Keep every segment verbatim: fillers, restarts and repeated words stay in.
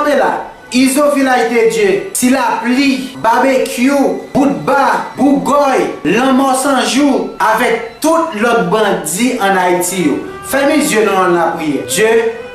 Kanpe la, Izo Vilaj de Dye, Ti Lapli, Babekyou, Boutba, Bougòy, Lanmò San Jou, avèk tout lòt bandi ann Ayiti yo. Fèmen zye nou nan lapriyè. Dye,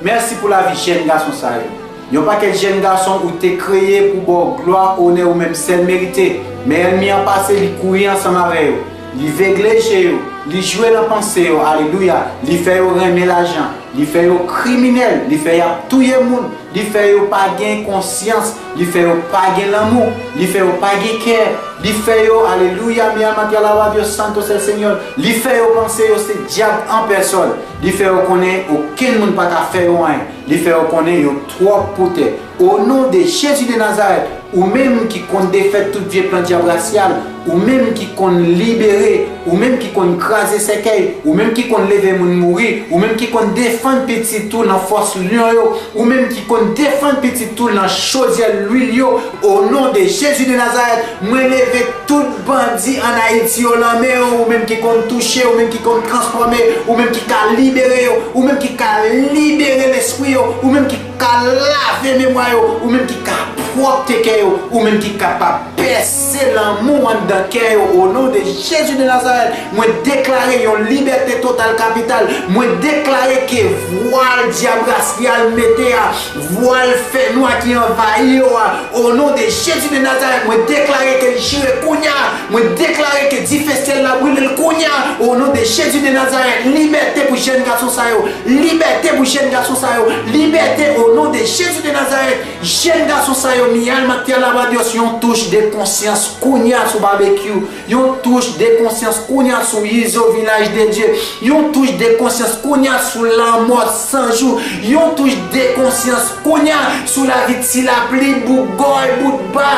mèsi pou lavi jèn gason sa yo. Yon pakèt jèn gason ou te kreye pou ba w glwa, onè ou menm sèl merite. Men ènmi an pase, li kouri ansanm avè yo. Li vegle je yo, li jwe nan panse yo, alelouya. Li fè yo renmen lajan, li fè yo kriminèl, li fè y ap touye moun, li fè yo pa gen konsyans, li fè yo pa gen lanmou, li fè yo pa gen kè, li fè yo, alelouya, mi amante alaba Dios santo es el Señor, li fè yo panse yo se dyab an pèsòn, li fè yo konnen okenn moun pa ka fè yo anyen, li fè yo konnen yo twòp pou tè. O non de Jezi de Nazarèt, ou menm ki konn defèt tout vye plan dyab rasyal, ou menm ki konn libere, ou menm ki konn kraze sèkèy, ou menm ki konn leve moun mouri, ou menm ki konn defann pitit ou nan fòs lyon yo, ou menm ki konn defann pitit ou nan chodyè lwil yo, o non de Jezi de Nazarèt, mwen leve tout bandi ann Ayiti yo nan men w, ou menm ki konn touche, ou menm ki konn transfòme, ou menm ki ka libere yo, ou menm ki ka libere lespri yo, ou menm ki ka lave memwa yo, ou menm ki ka pwòpte kè yo, ou menm ki kapab pèse lanmou anndan kè yo, o non de Jezi de Nazarèt, mwen deklare yon libète total kapital. Mwen deklare ke vwal dyab rasyal mete a, vwal fènwa ki anvayi yo a, o non de Jezi de Nazarèt, mwen deklare ke l chire kounye a. Mwen deklare ke dife syèl la brile l kounye a, o non de Jezi de Nazarèt. Libète pou jèn gason sa yo. Libète pou jèn gason sa yo. Libète o non de Jezi de Nazarèt. Jèn gason sa yo, mi alma te alaba Dios, yon touch de konsyans kounye a sou Babekyou. Yon touch de konsyans kounye a sou Izo Vilaj de Dye. Yon touch de konsyans kounye a sou Lanmò San Jou. Yon touch de konsyans kounye a sou lavi Ti Lapli, Bougòy, Boutba,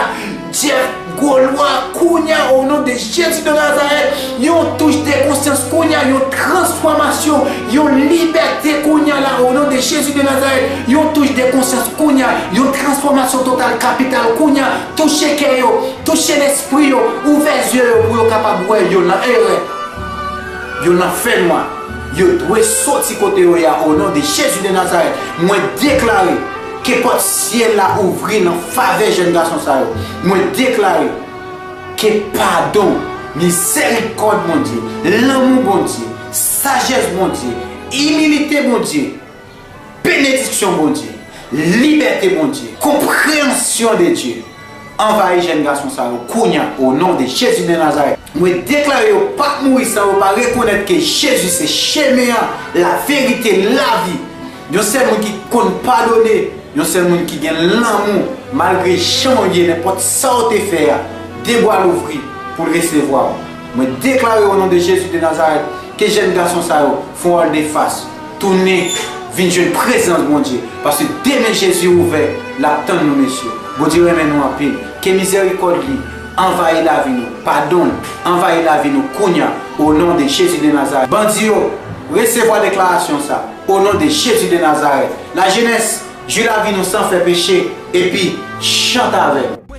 Jeff Golwa, kounye a, o non de Jezi de Nazarèt, yon touch de konsyans kounye a, yon transfòmasyon, yon libète kounye a la, o non de Jezi de Nazarèt, yon touch de konsyans kounye a, yon transfòmasyon total kapital kounye a, touche kè yo, touche lespri yo, ouvè zye yo pou yo kapab wè yo nan erè, yo nan fènwa, yo dwe soti kote yo ye a, o non de Jezi de Nazarèt, mwen deklare ke pòt syèl la ouvri nan favè jèn gason sa yo. Mwen deklare ke padon, mizèrikòd Bondye, lanmou Bondye, sajès Bondye, imilite Bondye, benediksyon Bondye, libète Bondye, konpreyansyon de Dye anvayi jèn gason sa yo kounye a, o non de Jezi de Nazarèt. Mwen deklare yo p ap mouri san yo pa rekonèt ke Jezi se chemen an, laverite, lavi. Yon sèl moun ki konn padone, yon sèl moun ki gen lanmou, malgre jan w ye, nenpòt sa w te fè a, de bra l ouvri pou l resevwa w. Mwen deklare o non de Jezi de Nazarèt ke jèn gason sa yo fè yon vòldefas, tounen vin jwenn prezans Bondye, paske demen Jezi ouvè, l ap tann nou, mesye. Bondye renmen nou anpil. Ke mizèrikòd li anvayi lavi nou, padon l anvayi lavi nou kounye a, o non de Jezi de Nazarèt. Bandi yo, resevwa deklarasyon sa, o non de Jezi de Nazarèt. Lajenès, jwi lavi nou san fè peche, epi chante avè m.